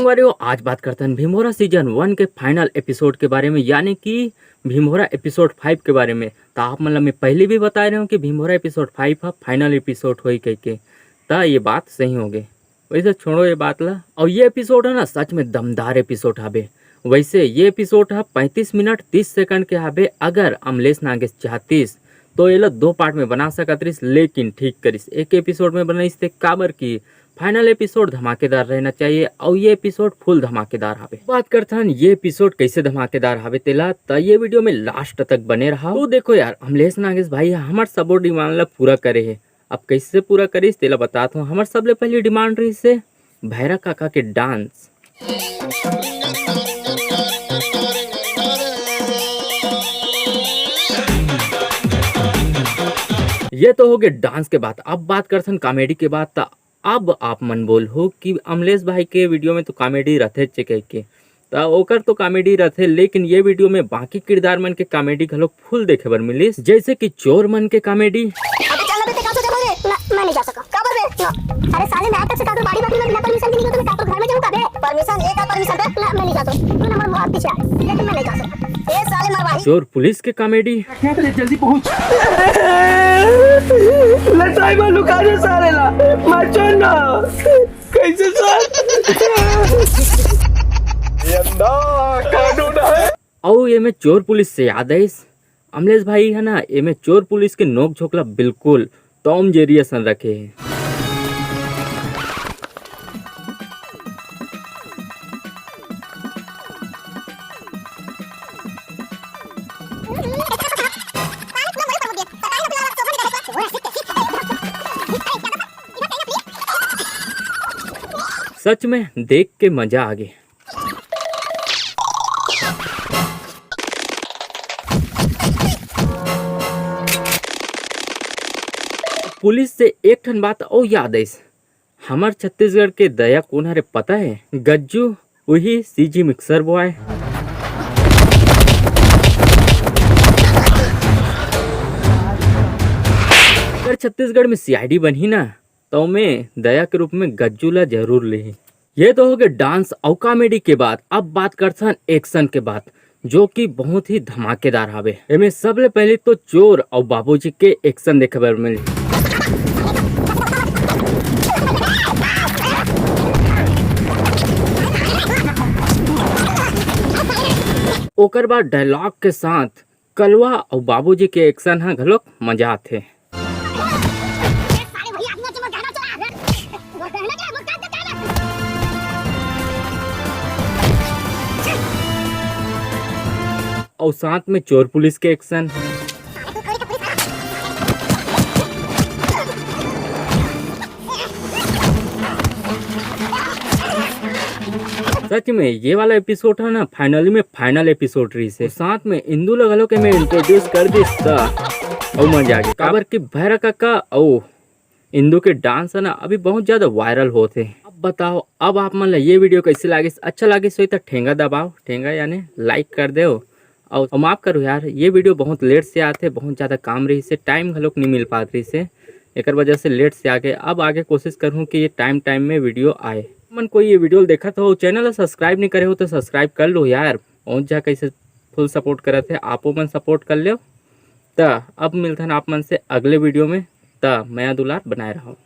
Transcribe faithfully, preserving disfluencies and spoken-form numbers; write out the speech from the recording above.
पर यो, आज बात करथन भीमभोरा सीजन वन के फाइनल एपिसोड के बारे में, यानी कि भीमभोरा एपिसोड फाइव के बारे में। तो आप मन ला मैं पहले भी बताए रहे हूँ कि भीमभोरा एपिसोड फाइव ह फाइनल एपिसोड होई कह के। त ये बात सही हो गई। वैसे छोड़ो ये बात ला। और ये एपिसोड है ना, सच में दमदार एपिसोड हबे। वैसे ये एपिसोड ह पैंतीस मिनट तीस सेकंड के हबे। अगर अमलेश नागेश चाहतीस तो एला दो पार्ट में बना सकत रहिस, लेकिन ठीक करिस एक एपिसोड में बनाइस ते, काबर कि फाइनल एपिसोड धमाकेदार रहना चाहिए और ये एपिसोड फुल धमाकेदार हवे। बात करथन ये एपिसोड कैसे धमाकेदार हवे तेला, त ये वीडियो में लास्ट तक बने रहा। तो देखो यार, अमलेश नागेश भाई हमर सबो डिमांड ला पूरा करे हे। अब कैसे पूरा करिस तेला बतात हूँ। हमर सबले पहली डिमांड रहिस हे भैरा काका के डांस। ये तो हो गए डांस के बात। अब बात करथन कॉमेडी के बात। त अब आप मन बोलहू कि अमलेश भाई के वीडियो में तो कॉमेडी रथे चे कह के, त ओकर तो कॉमेडी रथे, लेकिन ये वीडियो में बाकी किरदार मन के कॉमेडी घलोक फुल देखे बर मिलिस, जैसे कि चोर मन के कॉमेडी। अबे चल ना बे, ते का सोचे रे? ना, मैं नहीं जा सकता। काबर बे? ना। अरे साले, मैं आज तक से काकर बाड़ी बाकी में बिना परमिशन के नहीं गया, तो मैं काकर घर में जाऊँ का बे? परमिशन, एक परमिशन दे। ना, मैं नहीं जा सकता। तू ना मोर मुँह पीछे आ, लेकिन मैं नहीं जा सकता। ए साले मरवाही। चोर पुलिस के कॉमेडी। क्या करे, जल्दी पहुँच। लटाई में लुका दे साले ला, मार चोर ना। कैसे सर? ये अंधा कानून है। अउ एमे चोर पुलिस से याद आइस, अमलेश भाई है ना, एमे चोर पुलिस के नोक झोंक ला बिल्कुल टॉम जेरी असन रखे हे। सच में देख के मजा आ गे। पुलिस से एक ठन बात अउ याद आइस, हमर छत्तीसगढ़ के दया कोन हरे पता हे? गज्जू, उही सीजी मिक्सर बॉय। अगर छत्तीसगढ़ में सीआईडी बनही ना, त ओमे दया के रूप में गज्जू ला जरूर लेही। ये तो हो गए डांस अउ कॉमेडी के बात। अब बात करथन एक्शन के बात, जो कि बहुत ही धमाकेदार हवे। एमे सबले पहले तो चोर अउ बाबूजी के एक्शन देखे बर मिली। ओकर बाद डायलॉग के साथ कलवा अउ बाबूजी के एक्शन ह घलोक मजा आथे। अउ साथ में चोर पुलिस के एक्शन। सच में ये वाला एपिसोड है ना, फाइनली में फाइनल एपिसोड रहिस हे। साथ में इंदू ला घलो के में इंट्रोड्यूस कर दिस त अउ मजा आ गे, काबर कि भैरा काका अउ इंदू के डांस है ना, अभी बहुत ज्यादा वायरल होत हे। अब बताओ, अब आप मन ला ये वीडियो कैसे लागिस? अच्छा लागिस होई त ठेंगा दबाओ, ठेंगा यानी लाइक कर देव। अउ, अउ माफ करो यार, ये वीडियो बहुत लेट से आथे, बहुत ज्यादा काम रहिस हे, टाइम घलोक नहीं मिल पात रहिस हे, एकर वजह से लेट से आ गे। अब आगे कोशिश करहूँ कि ये टाइम टाइम में वीडियो आए। मन कोई ये वीडियो देखत हो, चैनल ला सब्सक्राइब नहीं करे हो तो सब्सक्राइब कर लो यार, बहुत जा कैसे फुल सपोर्ट करत हे, आपो मन सपोर्ट कर लेव। त अब मिलथन आप मन से अगले वीडियो में, त मया दुलार बनाए रहो।